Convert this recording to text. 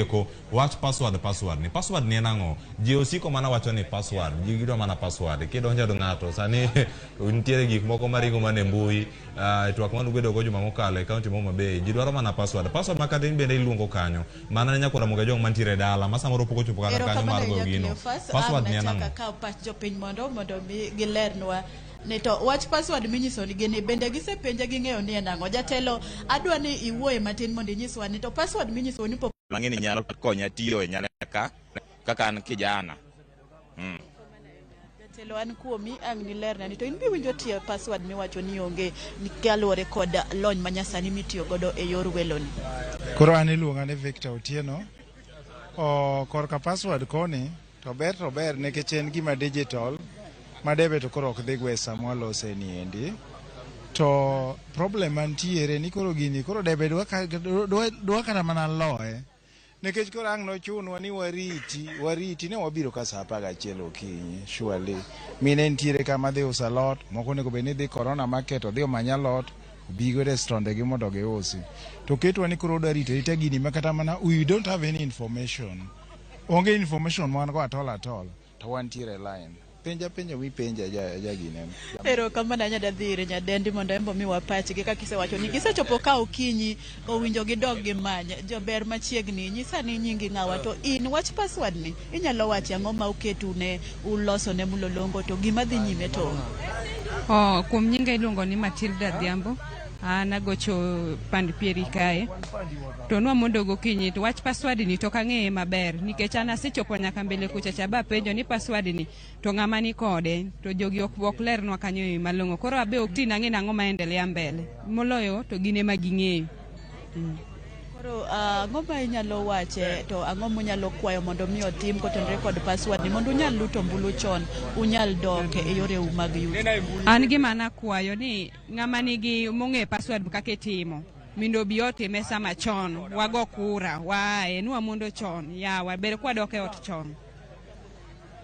Tieko wach password password ni password ni en ang'o? Ji osiko mana wacho ni password, ji gidwa mana password. Kidonjo od ng'ato sani nitiere gik moko maringo mana e mbui uh, e twak mane ubedo go juma mokalo e kaunti ma Homa Bay, ji dwaro mana password. Password ma kata in bende iluongo kanyo. Mana ne nyakwar Ramogi Ajwang' mantiere e dala ma samoro pok ochopo kata kanyo Erokamano mar goyo ahinya gino. Cleophas. Password Ang' ni en nachak ang'o? akaw pach jopiny mondo mondo mi gilernwa ni to wach password minyiso ni gini bende gisepenje ging'eyo ni en ang'o. Jatelo, adwa ni iwuoye matin mondo inyiswa ni to password minyiso ni pok Mang'e ni nyalo konya tiyo e nyala ka kaka an kijana. Jatelo an kuomi ang' nilerna ni to in biwinjo tie password miwacho ni onge kaluwore kod lony manyasani mitiyo godo e yor weloni. Koro an iluonga ni Victor Otieno. O, korka password koni to ber to ber nikech en gima digital ma debe to koro ok dhi gwe sama walose ni endi. To problem mantiere ni koro gini koro debe dwa, ka- dwa, dwa kata mana loye nikech koro ang' nochunwa ni wariti wariti ne wabiro ka saa apar gachiel okinyi surely mine nitiere kama dhi uso alot moko onego bed ni dhi corona market odhi omany alot obi godo e stonde gi mondo giusi to ketwa ni koro odwa rito arita gini ma kata mana we don't have any information onge information ma wan go at all at all to wantiere e line penja penjo mipenja ja, ja gine Erokamano ahinya dadhi ir nyadendi mondo en be omiwa pachgi kaka isewacho ni gisechopo ka okinyi owinjo gidog gimany jober machiegni nyisa ni nyingi ng'awa to in wach password ni inyalo wacho ang'o ma uketu ne uloso ne Mlolongo to gima dhi nyime to onge. Oh, kuom nyinga iluongo ni Matilda Adhiambo. An agocho pand pieri kae. To nwamondo gokinyi to wach password ni to ok ang'eye maber nikech an asechopo nyaka mbele kucha cha bapenjo ni password ni to ng'ama ni kode to jogi ok ok lernwa kanyo e yo malong'o. Koro abe ok ti nang'e nang'o ma endelea mbele. Moloyo to gin ema ging'eyo. Koro ang'o ma inyalo wache to ang'o munyalo kwayo mondo mi otim kotenore kod password ni mondo unyal luto ombulu chon unyal dok e yoreu mag yuto. An gima nakwayo ni ng'ama nigi mong'e password kaka itimo mindo obi otime sama chon wago kura waaye nwamondo chon yawa ber kwadok e ot chon.